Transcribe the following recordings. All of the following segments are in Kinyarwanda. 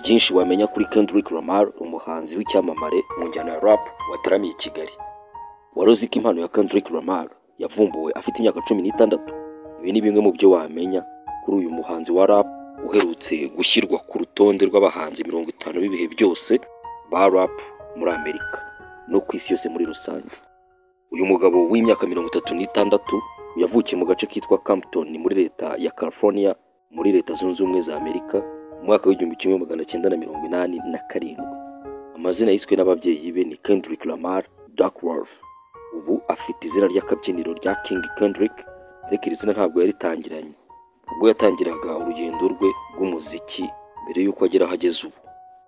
Byinshi wamenya kuri Kendrick Lamar, umuhanzi w'icyamamare mu njyana ya rap wataramiye i Kigali. Wari uzi ko impano ya Kendrick Lamar yavumbuwe afite imyaka 16? Ibi ni bimwe mu byo wamenya kuri uyu muhanzi wa rap uherutse gushyirwa ku rutonde rw'abahanzi 50 b'ibihe byose ba rap muri Amerika no ku isi yose muri rusange. Uyu mugabo w'imyaka 36 yavukiye mu gace kitwa Compton muri leta ya California muri Leta Zunze Ubumwe za Amerika mu mwaka w'1987. Amazina yiswe n'ababyeyi be ni Kendrick Lamar Duckworth. Ubu afite izina ry'akabyiniro rya King Kendrick, ariko iri zina ntabwo yaritangiranye ubwo yatangiraga urugendo rwe rw'umuziki mbere y'uko agera aho ageze ubu.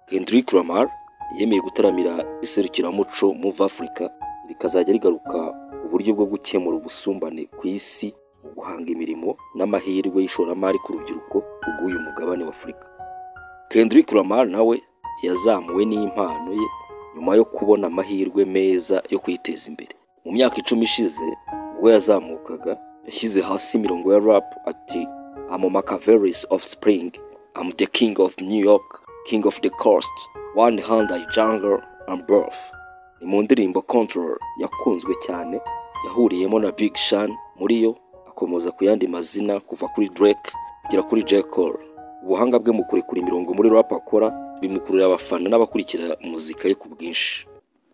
Kendrick Lamar yemeye gutaramira iserukiramuco Move Africa, rikazajya rigaruka uburyo bwo gukemura ubusumbane ku isi mu guhanga imirimo n'amahirwe y'ishoramari ku rubyiruko rw'uyu mugabane wa Afurika. Kendrick Lamar nawe yazamuwe n'impano ye nyuma yo kubona amahirwe meza yo kwiteza imbere. Mu myaka 10 ishize ubwo yazamukaga, yashyize hasi imirongo ya rap ati: "I'm Machiavelli's offspring, I'm the king of New York, king of the coast, one hand I jungle and birth." Ni mu ndirimbo Control yakunzwe cyane yahuriyemo na Big Sean. Muri yo akomoza ku yandi mazina kuva kuri Drake kugera kuri J. Cole. Ubuhanga bwe mu kurekura imirongo muri rap akora bimukururira abafana n'abakurikira muzika ye ku bwinshi.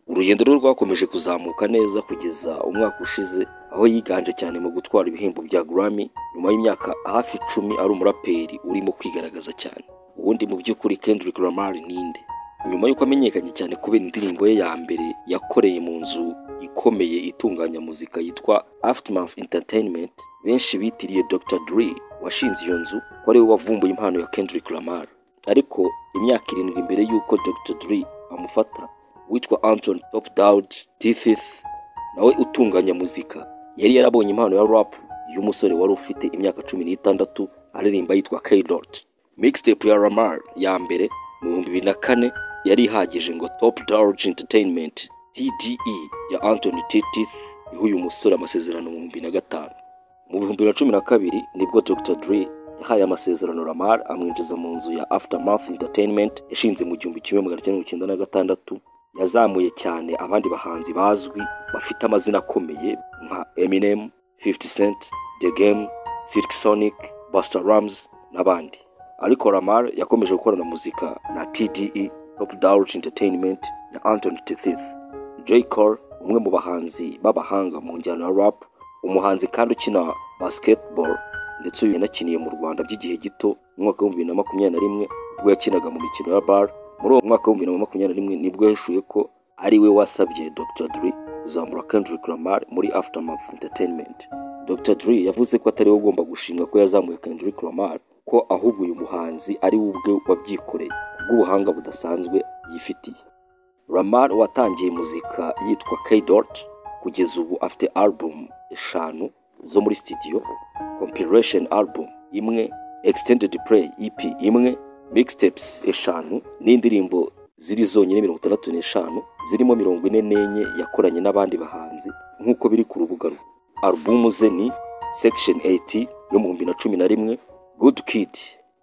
Urugendo rwe rwakomeje kuzamuka neza kugeza umwaka ushize, aho yiganje cyane mu gutwara ibihembo bya Grammy nyuma y'imyaka hafi 10 ari umuraperi urimo kwigaragaza cyane. Ubundi mu by'ukuri Kendrick Lamar ninde? Nyuma y'uko amenyekanye cyane kubera indirimbo ye ya mbere yakoreye mu nzu ikomeye itunganya muzika yitwa Aftermath Entertainment, benshi bitiriye Dr. Dre washinze iyo nzu ko ariwe wavumbuye impano ya Kendrick Lamar. Ariko imyaka 7 mbere y'uko Dr. Dre amufata, witwa Anthony Top Dawg Tippett nawe utunganya muzika yari yarabonye impano ya rap y'umusore wari ufite imyaka 16 aririmba yitwa K-Dot. Mixtape ya Lamar ya mbere mu 2004 yari ihagije ngo Top Dawg Entertainment, TDE ya Anthony Tippett, iha uyu musore amasezerano mu 2005. Mu 2012 nibwo Dr. Dre yahaye amasezerano Lamar, amwinjiza mu nzu ya Aftermath Entertainment yashinze mu 1996. Yazamuye cyane abandi bahanzi bazwi bafite amazina akomeye nka Eminem, 50 Cent, The Game, Silk Sonic, Busta Rhymes n'abandi. Ariko Lamar yakomeje gukorana muzika na TDE, Top Dawg Entertainment ya Anthony Tiffith. J. Cole, umwe mu bahanzi b'abahanga mu njyana ya rap, umuhanzi kandi ukina basketball, ndetse uyu yanakiniye mu Rwanda by'igihe gito mu mwaka w'2021 ubwo yakinaga mu mikino ya BAL. Muri uwo mwaka w'2021 nibwo yahishuye ko ari we wasabye Dr. Dre kuzamura Kendrick Lamar muri Aftermath Entertainment. Dr. Dre yavuze ko atari we ugomba gushimwa ko yazamuye Kendrick Lamar, ko ahubwo uyu muhanzi ari we ubwe wabyikoreye kubw'ubuhanga budasanzwe yifitiye. Lamar watangiye muzika yitwa K-Dot, kugeza ubu afite album eshanu zo muri studio, compilation album imwe, extended play EP imwe, mixtapes eshanu n'indirimbo ziri zonyine 65, zirimo 44 yakoranye n'abandi bahanzi nk'uko biri ku rubuga rwe. Alubumu ze ni Section 80 yo mu 2011, Good Kid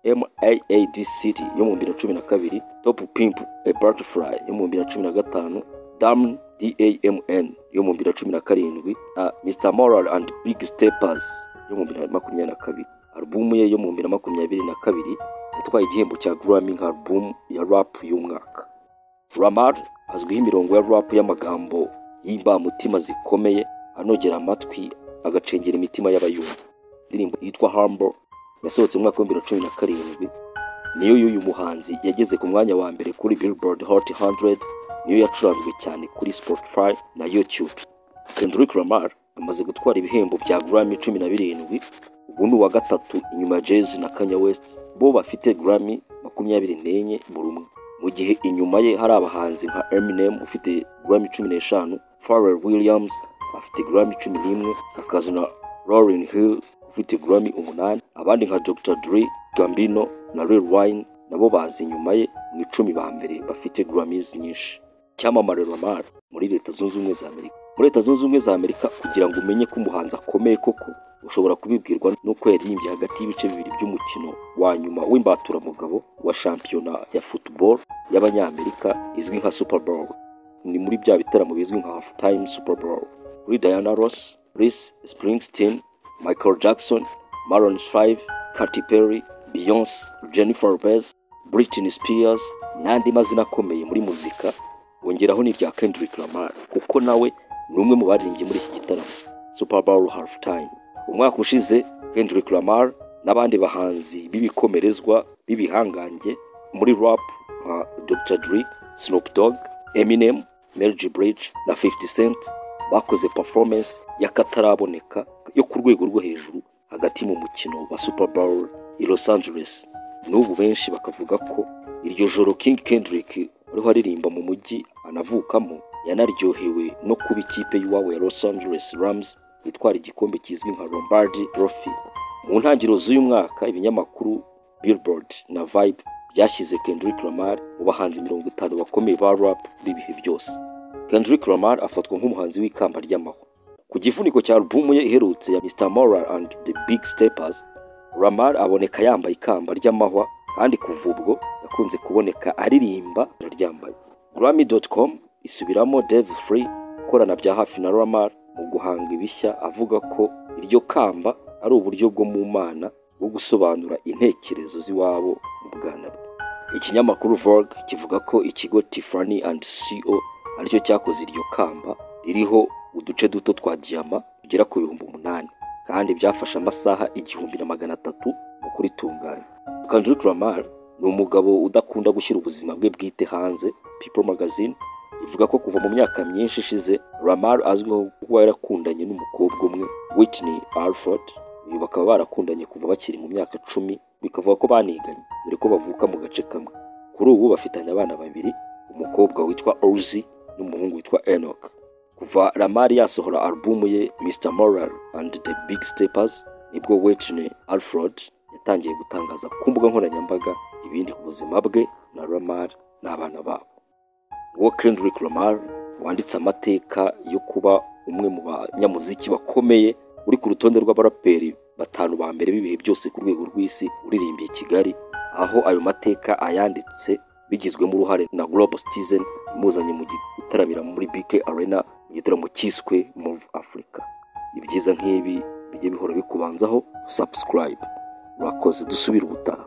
M.A.A.D City yo mu 2012, To Pimp a Butterfly yo mu 2015, Damn DAMN yo mu 2017 na Mr. Morale and Big Steppers yo mu 2022. Alubumu ye yo mu 2022 yatwaye igihembo cya Grammy nka album ya rap y'umwaka. Lamar azwiho imirongo ya rap y'amagambo y'imbamutima zikomeye, anogera amatwi, agacengera imitima y'abayumva. Indirimbo yitwa Humble yasohotse mu mwaka wa 2017 niyo y'uyu muhanzi yageze ku mwanya wa mbere kuri Billboard Hot 100, niyo yacuranzwe cyane kuri Spotify na YouTube. Kendrick Lamar amaze gutwara ibihembo bya Grammy 17. Ubu ni uwa gatatu inyuma ya Jay-Z na Kanye West, bo bafite Grammy 24 buri umwe, mu gihe inyuma ye hari abahanzi nka Eminem ufite Grammy 15, Pharrell Williams afite Grammy 11, hakaza na Lauryn Hill ufite Grammy 8. Abandi nka Dr. Dre, Gambino na Lil Wayne nabo baza inyuma ye mu 10 ba mbere bafite Grammys nyinshi. Cyamamare Lamar muri Leta Zunze Ubumwe za Amerika. Muri Leta Zunze Ubumwe za Amerika, kugira ngo umenye ko umuhanzi akomeye koko, ushobora kubibwirwa n'uko yaririmbye hagati y'ibice bibiri by'umukino wa nyuma w'imbaturamugabo. wa shampiyona ya football y'Abanyamerika izwi nka Super Bowl. Ni muri bya bitaramo bizwi nka Half Time Super Bowl. Kuri Diana Ross, Bruce Springsteen, Michael Jackson, Maroon 5, Katy Perry, Beyonce, Jennifer Lopez, Britney Spears n'andi mazina akomeye muri muzika, wongeraho n'irya Kendrick Lamar kuko nawe ni umwe mu baririmbye muri iki gitaramo Super Bowl Half Time. Umwaka ushize Kendrick Lamar n'abandi bahanzi b'ibikomerezwa b'ibihangange muri rap nka Dr. Dre, Snoop Dogg, Eminem, Mel G Bridge na 50 Cent bakoze performance y'akataraboneka yo ku rwego rwo hejuru hagati mu mukino wa Super Bowl i Los Angeles. N'ubu benshi bakavuga ko iryo joro King Kendrick wariho aririmba mu mujyi anavukamo yanaryohewe no kuba ikipe y'iwabo ya Los Angeles Rams itwara igikombe kizwi nka Lombardi Trophy. Mu ntangiriro z'uyu mwaka, ibinyamakuru Billboard na Vibe byashyize Kendrick Lamar mu bahanzi 50 bakomeye ba rap b'ibihe byose. Kendrick Lamar afatwa nk'umuhanzi w'ikamba ry'amahwa. Ku gifuniko cya alubumu ye iherutse ya Mr. Morale and the Big Steppers, Lamar aboneka yambaye ikamba ry'amahwa, kandi kuva ubwo yakunze kuboneka aririmba aryambaye. Grammy.com isubiramo Dave Free ukorana bya hafi na Lamar mu guhanga ibishya, avuga ko iryo kamba ari uburyo bwo mu Mana bwo gusobanura intekerezo z'iwabo mu bwana bwe. Ikinyamakuru Vogue kivuga ko ikigo Tiffany and Co aricyo cyakoze iryo kamba ririho uduce duto twa diyama tugera ku 8000, kandi byafashe amasaha 1300 mu kuritunganya. Kendrick Lamar ni umugabo udakunda gushyira ubuzima bwe bwite hanze. People Magazine ivuga ko kuva mu myaka myinshi ishize Lamar azwiho kuba yarakundanye n'umukobwa umwe, Whitney Alford. Uyu bakaba barakundanye kuva bakiri mu myaka 10, bikavuga ko baniganye dore ko bavuka mu gace kamwe. Kuri ubu bafitanye abana babiri, umukobwa witwa Ozzy n'umuhungu witwa Enoch. Kuva Lamar yasohora alubumu ye Mr. Morale and the Big Steppers, nibwo Whitney Alford yatangiye gutangaza ku mbuga nkoranyambaga ibindi ku buzima bwe na Lamar n'abana babo. Uwo Kendrick Lamar wanditse amateka yo kuba umwe mu banyamuziki bakomeye uri ku rutonde rw'abaraperi 5 ba mbere b'ibihe byose ku rwego rw'isi, uririmbiye i Kigali, aho ayo mateka ayanditse bigizwemo uruhare na Global Citizen imuzanye mu gutaramira muri BK Arena mu gitaramo cyiswe Move Africa. Ibyiza nk'ibi bijye bihora bikubanzaho, subscribe. Urakoze, dusubire ubutaha.